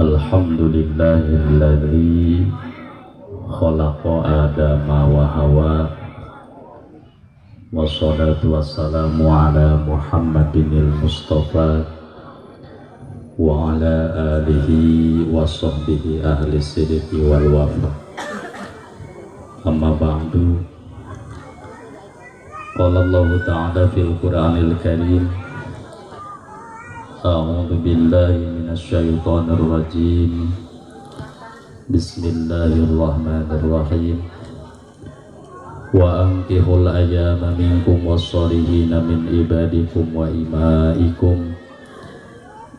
Alhamdulillahilladzi khalaqa Adama wa Hawa. Wassalatu wassalamu ala Muhammadinil Mustafa wa ala alihi wa sahbihi ahli sidqi wal wafa. Amma ba'du. Qala Allah Ta'ala fil Qur'anil Karim. A'udzu billahi minasy syaithanir rajim. Bismillahirrahmanirrahim. Wa ankihul ayama minkum wassalihina min ibadikum wa imaikum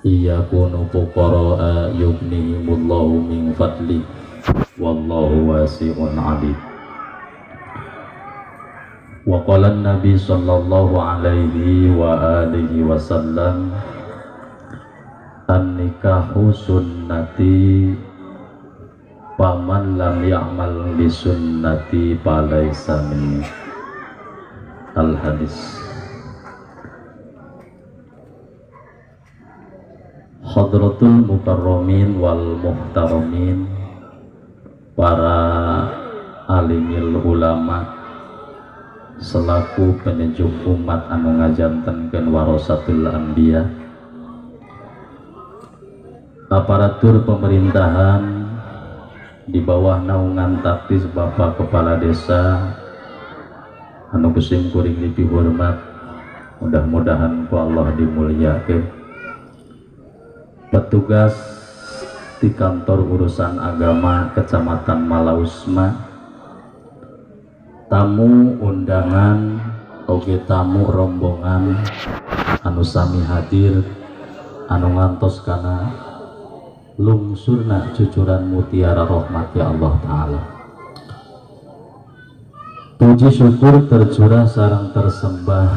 iyakunu fuqara'a yughnihimullahu min fadli wallahu wasi'un alim. Wa qala Nabi sallallahu alaihi wa alihi wasallam, an nikahu sunnati, faman lam ya'mal bi sunnati falaisa minni. Al hadis. Hadratul mukarramin wal muhtaramin, para alimil ulama selaku penyejuk umat anu ngajantenkeun warasatul anbiya, aparatur pemerintahan di bawah naungan taktis Bapak Kepala Desa anu ku sim kuring dipihormat, mudah-mudahan ku Allah dimuliakeun, petugas di kantor urusan agama Kecamatan Malausma, tamu undangan oge tamu rombongan anu sami hadir anu ngantos kana lungsurna cucuran mutiara rahmat ya Allah Ta'ala. Puji syukur tercurah sareng tersembah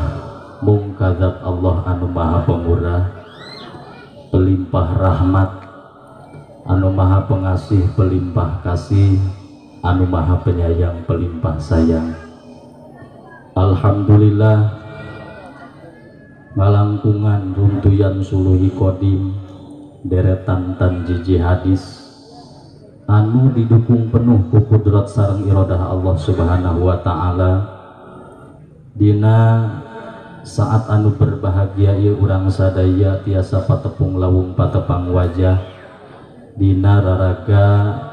mung ka dzat Allah anu maha pemurah pelimpah rahmat, anu maha pengasih pelimpah kasih, anu maha penyayang pelimpah sayang. Alhamdulillah, ngalangkungan runtuyan suluhi kodim deretan tanjiji hadis anu didukung penuh ku kudrat sareng iradah Allah Subhanahu wa Ta'ala, dina saat anu berbahagia ieu urang sadaya tiasa patepung lawung patepang wajah dina raraga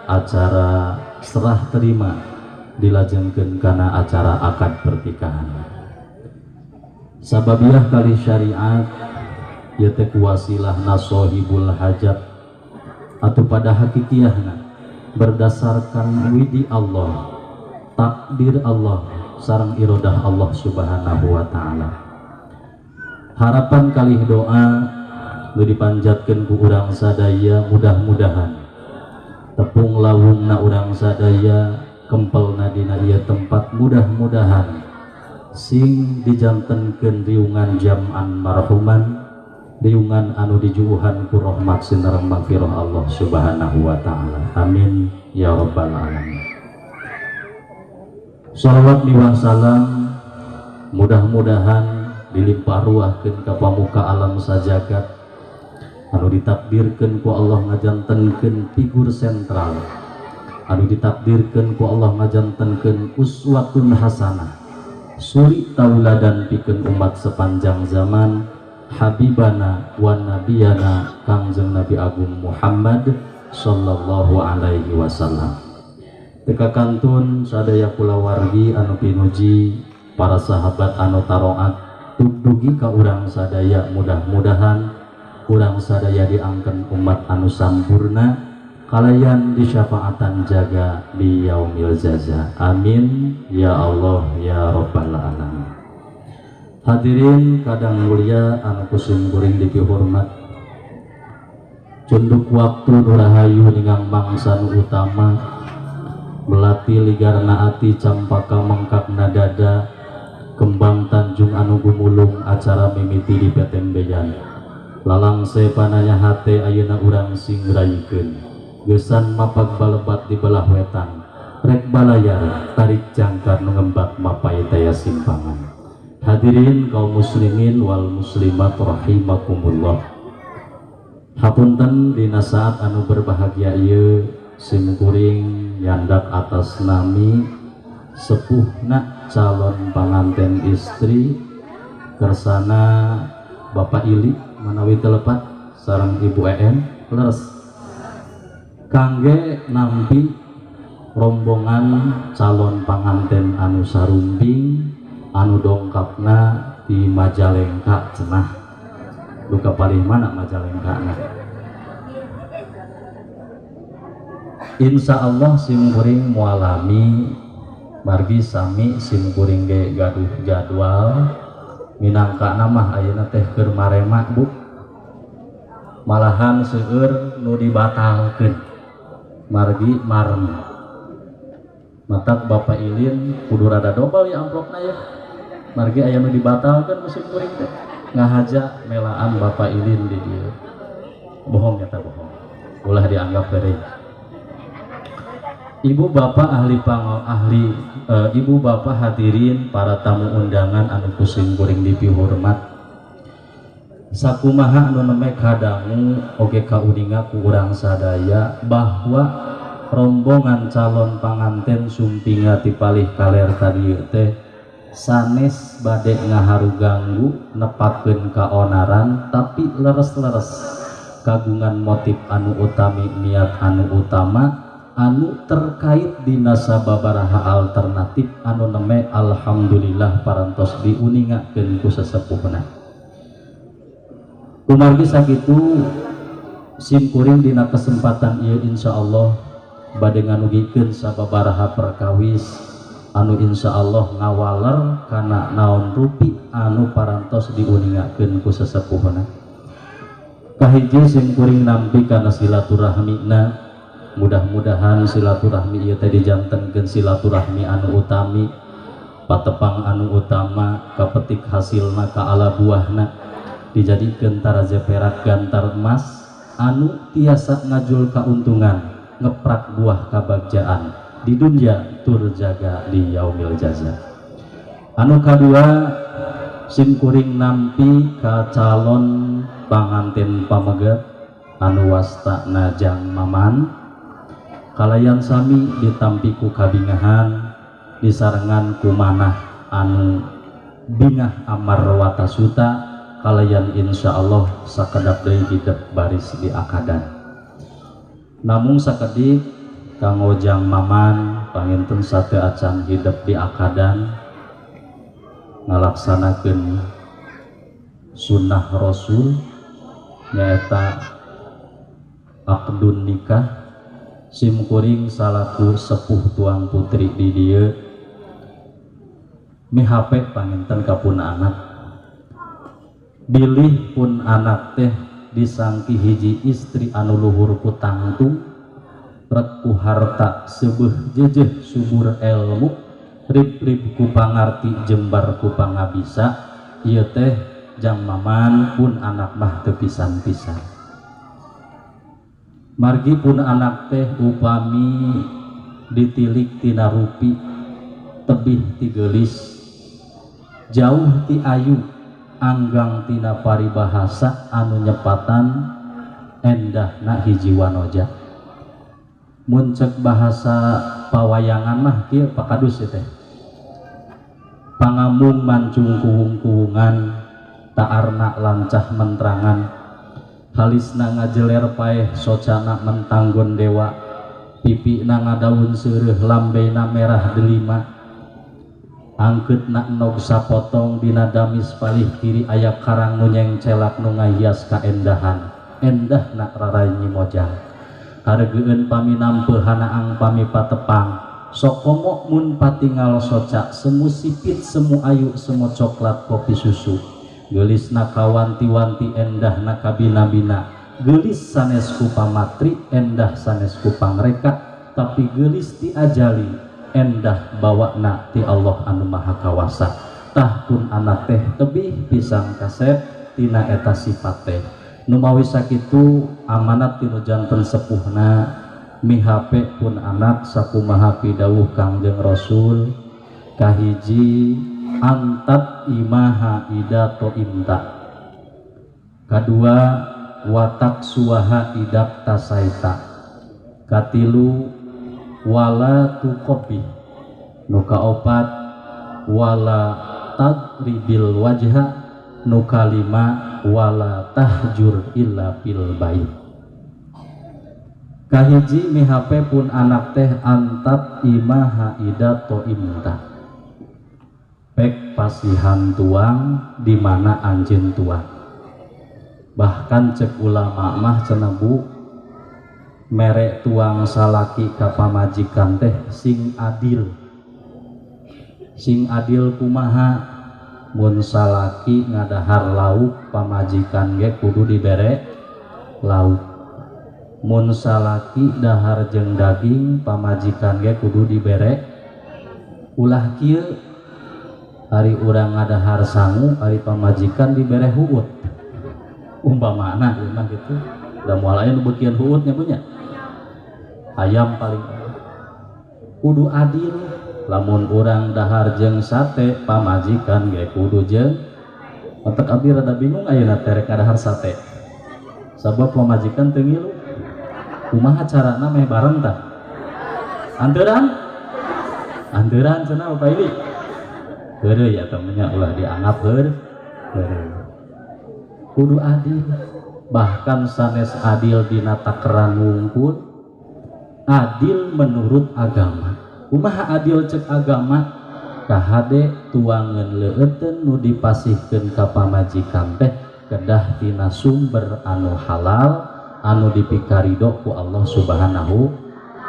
acara serah terima dilajengkeun kana acara akad pernikahan sababiah kali syariat ieu teh wasilah nasohibul hajat atau pada hakikiahna berdasarkan widi Allah, takdir Allah sareng iradah Allah Subhanahu wa Ta'ala. Harapan kali doa nu dipanjatkeun ku urang sadaya, mudah-mudahan tepung lawungna urang sadaya, kempelna dina ieu tempat, mudah-mudahan sing dijantenkeun riungan jam'an marhuman, riungan anu dijuuhan ku rahmat sinareng magfirah Allah Subhanahu wa Ta'ala. Amin ya rabbal alamin. Salawat miwah salam mudah-mudahan dilimpah ruahkeun ka pamuka alam sajagat anu ditakdirkeun ku Allah ngajantenkeun figur sentral, anu ditakdirkeun ku Allah ngajantenkeun uswatun hasanah, suri tauladan pikeun umat sepanjang zaman, habibana wa nabiyana Kangjeng Nabi Agung Muhammad sallallahu alaihi wasallam. Teka kantun sadaya kulawargi anu pinuji, para sahabat anu taroat dugi ka urang sadaya, mudah-mudahan urang sadaya diangken umat anu sampurna kalayan disyafaatan jaga di yaumil jaza. Amin ya Allah ya rabbal alamin. Hadirin kadang mulia anu ku sim kuring dipihormat, cunduk waktu nurahayu ningang mangsa nu utama, melati ligarna ati, campaka mengkakna dada, kembang tanjung anu gumulung acara mimiti di petembeyan, lalangse pananya hate ayeuna urang sing raikeun gesan mapag balebat di belah wetan, rek balayar tarik jangkar nu ngembat mapay taya simpangan. Hadirin kaum muslimin wal muslimat rahimakumullah. Hapunten, dina saat anu berbahagia ieu sim kuring nyandak atas nami sepuhna calon panganten istri, kersana Bapak Ili manawi teu lepat sareng Ibu EN, leres, kangge nampi rombongan calon panganten anu sarumping anu dongkapna di Majalengka. Cenah duka palih mana Majalengka. Nah, Insya Allah sim kuring moal lami, margi sami sim kuring ge gaduh jadwal. Minangka mah ayeuna teh keur marema, Bu, malahan seueur nu dibatalkeun margi marem. Matak Bapak Ilin kudu rada dobel ya amplopna ya, margi aya nu dibatalkeun. Musim kuring teh ngahaja melaan Bapak Ilin di dieu. Bohong nyata, bohong, ulah dianggap heureuy. Ibu bapak ahli pangol ahli ibu bapak hadirin, para tamu undangan anu ku sim kuring dipihormat, sakumaha anu nembe kadangu oge kauninga ku urang sadaya bahwa rombongan calon panganten sumpinga ti palih kaler tadi teh sanes bade ngaharu ganggu nepatkeun kaonaran, tapi leres-leres kagungan motif anu utami, niat anu utama anu terkait dina sababaraha alternatif anu nembe alhamdulillah parantos diuningakeun ku sesepuhna. Kumargi sakitu, sim kuring dina kesempatan ieu insyaallah bade nganugikeun sababaraha perkawis anu insyaallah ngawaler kana naon rupi anu parantos diuningakeun ku sesepuhna. Kahiji, sim kuring nampi kana silaturahmina. Mudah-mudahan silaturahmi ieu teh dijantenkeun silaturahmi anu utami, patepang anu utama, kapetik hasilna, kaala buahna, dijadikeun taraje perak gantar emas anu tiasa ngajul kauntungan, ngeprak buah kabagjaan di dunia tur jaga di yaumil jaza. Anu kadua, sim kuring nampi ka calon pangantin pameget anu wasta Jang Maman, kalayan sami ditampi ku kabingahan, disarengan ku manah anu bingah amar watasuta, kalayan insya Allah sakedap deui hidup baris di akadan. Namung sakedik, kanggo Jang Maman, panginten sate acan hidup di akadan ngalaksanakeun sunnah Rasul, nyaeta akdun nikah. Sim kuring salaku sepuh tuang putri di dieu mihape panginten ka pun anak, bilih pun anak teh disangki hiji istri anu luhur ku tangtung, rek ku harta sebeuh jejeh, subur ilmu, rib-rib ku pangarti, jembar ku pangabisa. Ieu teh Jang Maman, pun anak mah teu pisan-pisan, margi pun anak teh upami ditilik tina rupi tebih ti geulis, jauh ti ayu, anggang tina paribahasa anu nyepatan endahna hiji wanoja. Mun cek bahasa pawayangan mah kieu, Pak Kadus, teh pangamung mancung kuhung-kuhungan, taarna lancah mentrangan, halisna ngajeler paeh, socana mentanggon dewa, pipina ngadaun seureuh, lambena merah delima, angkeutna enog sapotong, dina damis palih kiri aya karang nu nyengcelak nu ngahias kaendahan, endahna raranyi mojang. Hareugeun pami nampeuh, hanaang pami patepang, sokomo mun patingal soca, semu sipit, semu ayu, semu coklat kopi susu, geulisna kawanti-wanti, endahna kabina-bina. Geulis sanes ku pamatri, endah sanes ku pangreka, tapi geulis ti ajali, endah bawana ti Allah anu Maha Kawasa. Tah, pun anak teh tebih pisan kasep tina eta sifat teh. Numawi sakitu, amanat tinu janten sepuhna, mihape pun anak sakumaha pidawuh Kangjeng Rasul. Kahiji, antat imaha ida to imta. Kadua, Wataksuwaha idaktasaita. Katilu, wala tuqabbih. Nu kaopat, wala tadribil wajha. Nu kalima, wala tahjur illa fil bait. Kahiji, mihape pun anak teh antat'imaha idza tha'imta, pek pasihan tuang di mana anjeun tuang. Bahkan cek ulama mah cenah, Bu, mere tuang salaki ka pamajikan teh sing adil. Sing adil kumaha? Mun salaki ngadahar lauk, pamajikan ge kudu dibere lauk. Mun salaki dahar jeung daging, pamajikan ge kudu dibere. Ulah kieu, ari urang ngadahar sangu, ari pamajikan dibere huut umpamana. Ieu mah gitu da, moal aya nu beukian huutnya punya ayam. Paling kudu adil, lamun urang dahar jeung sate, pamajikan ge kudu jeung. Matak abdi rada bingung ayeuna teh rek ngadahar sate, sabab pamajikan teu ngilu. Kumaha carana meh bareng tah? Anteuran, anteuran cenah, Bapak. Ini heureuy ya temennya, ulah dianggap heureuy. Kudu adil. Bahkan sanes adil dina takeran wungkul, adil menurut agama. Kumaha adil cek agama? Kahade tuangan leueteun nu dipasihkeun ka pamajikan teh kedah tina sumber anu halal, anu dipikarido ku Allah Subhanahu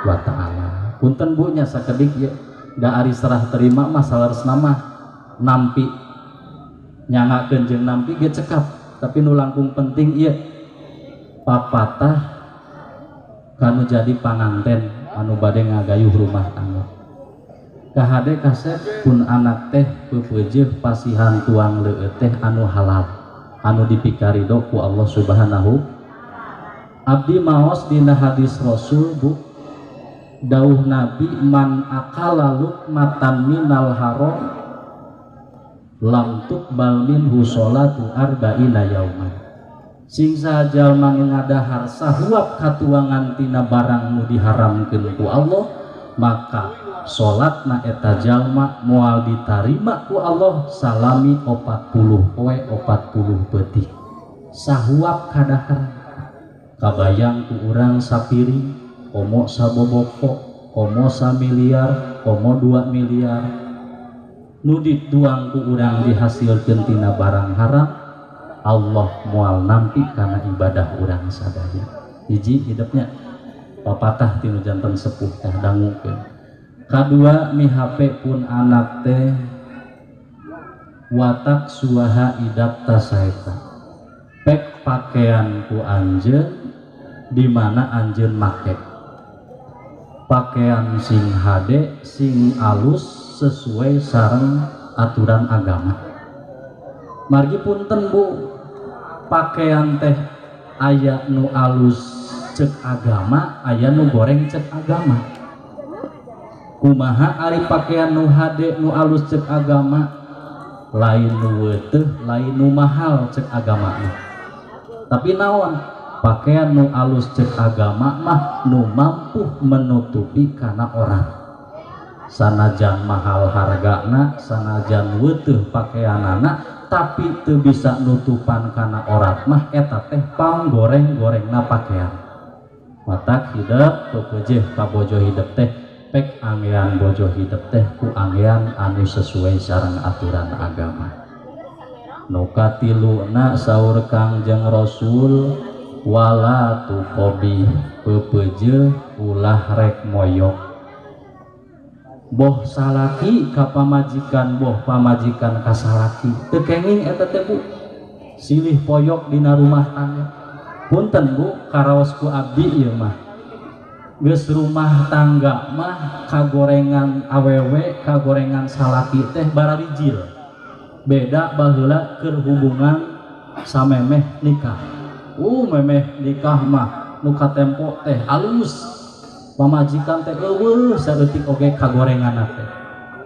wa Ta'ala. Punten, Bu, nya, sakedik ya. Da ari serah terima mah saleresna mah nampi, nyangakeun jeung nampi ge cekap, tapi nu langkung penting ieu papatah kanu jadi panganten anu bade ngagayuh rumah tangga. Kahade, kasep pun anak teh pepeujeuh pasihan tuang leueut teh anu halal, anu dipikarido ku Allah Subhanahu. Abdi maos dina hadis Rasul, Bu. Dauh Nabi, man akala luqmatan minal haram lam tuqbal minhu sholatu arba'ina yauman. Sing saha jalma nu ngadahar sahuap katuangan tina barang nu diharamkeun ku Allah, maka salatna eta jalma moal ditarima ku Allah salami 40 poe 40 peuting. Sahuap kadahar, kabayang ku urang sapiring, komo saboboko, komo samiliar, komo 2 miliar nu dituang ku urang dihasilkeun tina barang haram, Allah moal nampi karena ibadah urang sadaya. Hiji hidupnya papatah tinu janten sepuh teh, dangukeun. Kadua, mihape pun anak teh wataksuwaha idaktasaita, pek pakaian ku anjeun di mana anjeun make. Pakaian sing hade, sing alus, sesuai sareng aturan agama. Margi punten, Bu, pakaian teh aya nu alus cek agama, aya nu goreng cek agama. Kumaha ari pakaian nu hade, nu alus cek agama? Lain nu weuteuh, lain nu mahal cek agama mah, tapi naon? Pakaian nu alus cek agama mah nu mampu menutupi kana orang. Sanajan mahal hargana, sanajan weuteuh pakaianana, tapi teu bisa nutupan kana orat mah, eta teh panggoreng-gorengna pakaian. Matak hidep pepeujeuh ka bojo hidep teh, pek anggean bojo hidep teh ku anggean anu sesuai sareng aturan agama. Nu katiluna, saur Kangjeng Rasul, wala tuqabbih, pepeujeuh ulah rek moyok, boh salaki ka pamajikan, boh pamajikan ka salaki. Teu kenging eta teh, Bu, silih poyok dina rumah tangga. Punten, Bu, karaos ku abdi ieu mah geus rumah tangga mah kagorengan awewe, kagorengan salaki teh bararijil. Beda baheula keur hubungan samemeh nikah. Memeh nikah mah nu katempo teh alus, pamajikan teh euweuh saeutik oge kagorengan teh.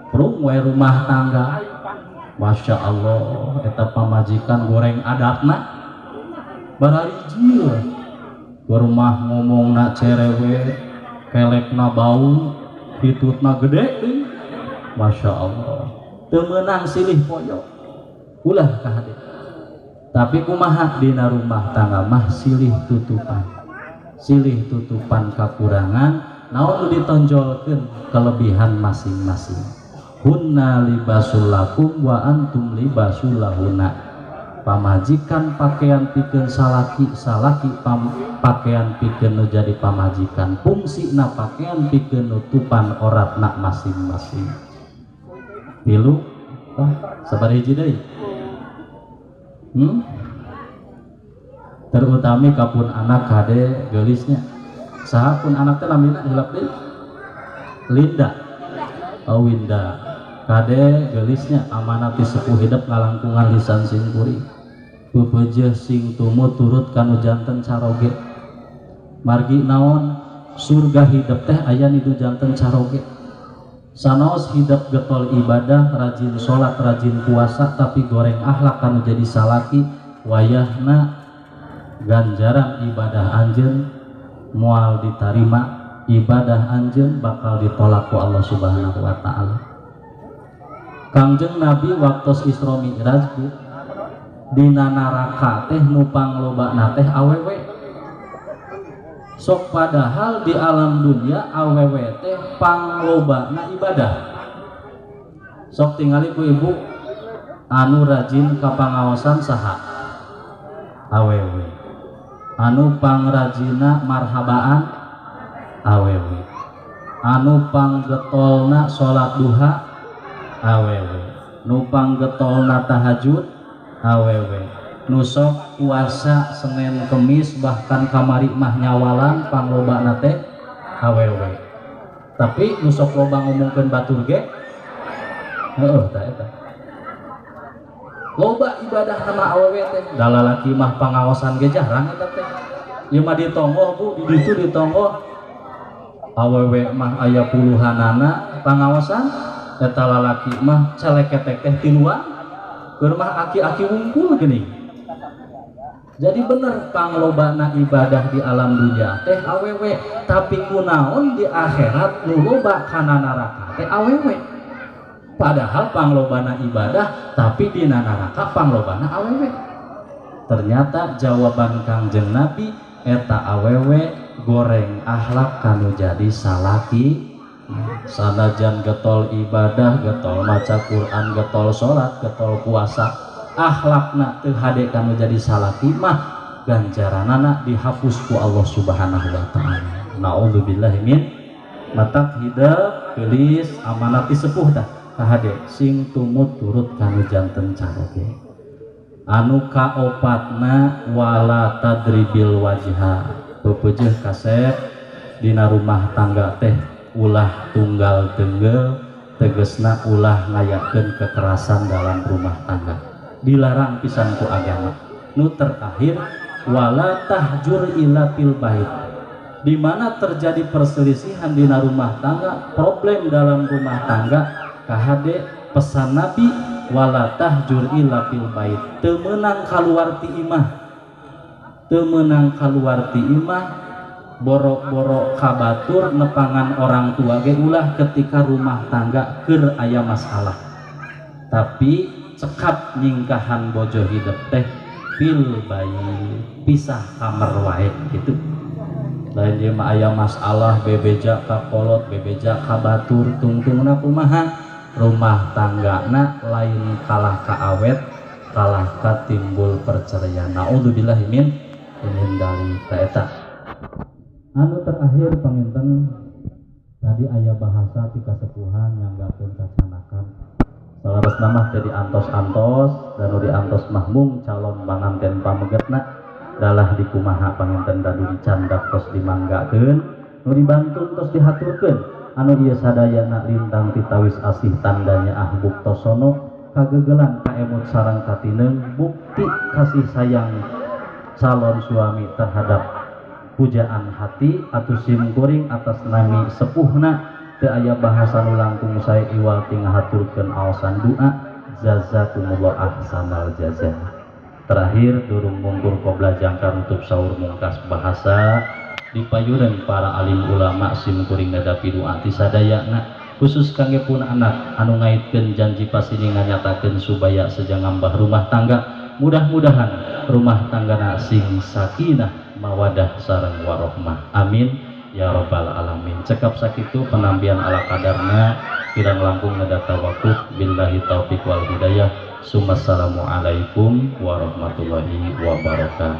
Prung we rumah tangga, Masya Allah, eta pamajikan goreng adatna. Bararijil ke rumah ngomongna cerewet, kelekna bau, hitutna gede deui. Masya Allah, teu meunang silih poyok. Ulah kahade. Tapi kumaha dina rumah tangga mah silih tutupan, silih tutupan kakurangan. Naon nu ditonjolkeun? Kelebihan masing-masing. Hunna libasul lakum wa antum libasul lahunna. Pamajikan pakaian pikeun salaki, salaki pakaian pikeun nu jadi pamajikan. Fungsina pakaian pikeun nutupan auratna masing-masing. Tilu, ah, sabaraha hiji deui? Terutami kapun anak kade geulisnya. Saha pun anak teh namina, hilap deui? Linda. Oh, Winda. Kade geulisnya, amanat ti sepuh hidep ngalangkungan lisan simkuring. Pepeujeuh sing tumut turut kanu janten caroge. Margi naon? Surga hidep teh aya di janten caroge. Sanaos hidep getol ibadah, rajin sholat, rajin puasa, tapi goreng akhlak kanu jadi salaki, wayahna ganjaran ibadah anjeun moal ditarima, ibadah anjeun bakal ditolak ku Allah Subhanahu wa Ta'ala. Kangjeng Nabi waktu Isra Mi'raj, Bu, dina neraka teh nu panglobana teh awewe. Sok padahal di alam dunia awewe teh panglobana ibadah. Sok tingali ku ibu, anu rajin ka pangaosan saha? Awewe. Anu pangrajina marhabaan awewe. Anu panggetolna salat duha awewe. Nu panggetolna tahajud awewe. Nu sok puasa Senin Kemis, bahkan kamari mah nyawalan, panglobana teh awewe. Tapi nu sok loba ngomongkeun batur ge heueuh tah eta. Loba ibadah nama awewe teh. Da lalaki mah pangaosan ge jarang eta teh. Ieu mah di tonggoh, Bu, di ditu di tonggoh awewe mah aya puluhanana pangaosan, eta lalaki mah celeketek teh tiluan, keur mah aki-aki wungkul geuning. Jadi bener panglobana ibadah di alam dunia teh awewe, tapi kunaon di akhirat nu loba kana neraka teh awewe? Padahal panglobana ibadah, tapi di neraka panglobana awewe. Ternyata jawaban Kangjeng Nabi eta awewe goreng akhlak kanu jadi salaki. Sanajan getol ibadah, getol maca Quran, getol salat, getol puasa, akhlakna teu hade kanu jadi salaki mah, ganjaranana dihapus ku Allah Subhanahu wa Ta'ala. Naudzubillahi min. Matak hidep geulis, amanat ti sepuh tah kahade, sing tumut turut kanu janten caroge. Anu kaopatna, wala tadribil wajha. Pepeujeuh kasep dina rumah tangga teh ulah tunggal tenggel, tegesna ulah ngayakeun kekerasan dalam rumah tangga, dilarang pisan ku agama. Nu terakhir, wala tahjur illa fil bait. Di mana terjadi perselisihan dina rumah tangga, problem dalam rumah tangga, kahade pesan Nabi, wala tahjur illa fil bait, teu meunang kaluar ti imah, teu meunang kaluar ti imah, boro-boro kabatur, nepangan orang tua ge ulah ketika rumah tangga keur aya masalah. Tapi cekap nyingkahan bojo hidep teh fil bait, pisah kamar wae gitu. Lain ieu mah aya masalah bebeja ka kolot, bebeja ka batur, tungtungna kumaha rumah tanggana lain kalah ka awet, kalah ka timbul perceraian. Naudzubillahi min dzalik. Eta anu terakhir panginten, tadi aya bahasa ti kasepuhan nyanggakeun cacanakan. Salaras mah teh diantos-antos, dan nu diantos mah mung calon panganten pamegetna. Dalah dikumaha panginten, dadu dicandak tos dimanggakeun, nu dibantu tos dihaturkeun. Anu ieu sadayana lintang titawis asih, tandanya ah buktosono kagegelan, kaemut sareng katineung, bukti kasih sayang calon suami terhadap pujaan hati atau simkuring atas nami sepuhna. Teu aya bahasa nu langkung sae iwal ti ngahaturkeun aosan doa jazakumullah ahsanal jaza. Terakhir, durung mungkur qobla jangka nutup saur mungkas bahasa dipayunan para alim ulama, sim kuring ngadapi doa ti sadayana, khusus kangge pun anak anu ngaitkeun janji pasini, nganyatakeun subaya seja ngambah rumah tangga. Mudah-mudahan rumah tangga sing sakinah, mawadah sareng warohmah. Amin ya robbal alamin. Cekap sakitu penampian, ala kadarna kirang langkung ngedata waktu. Billahi taufik wal hidayah. Assalamualaikum warahmatullahi wabarakatuh.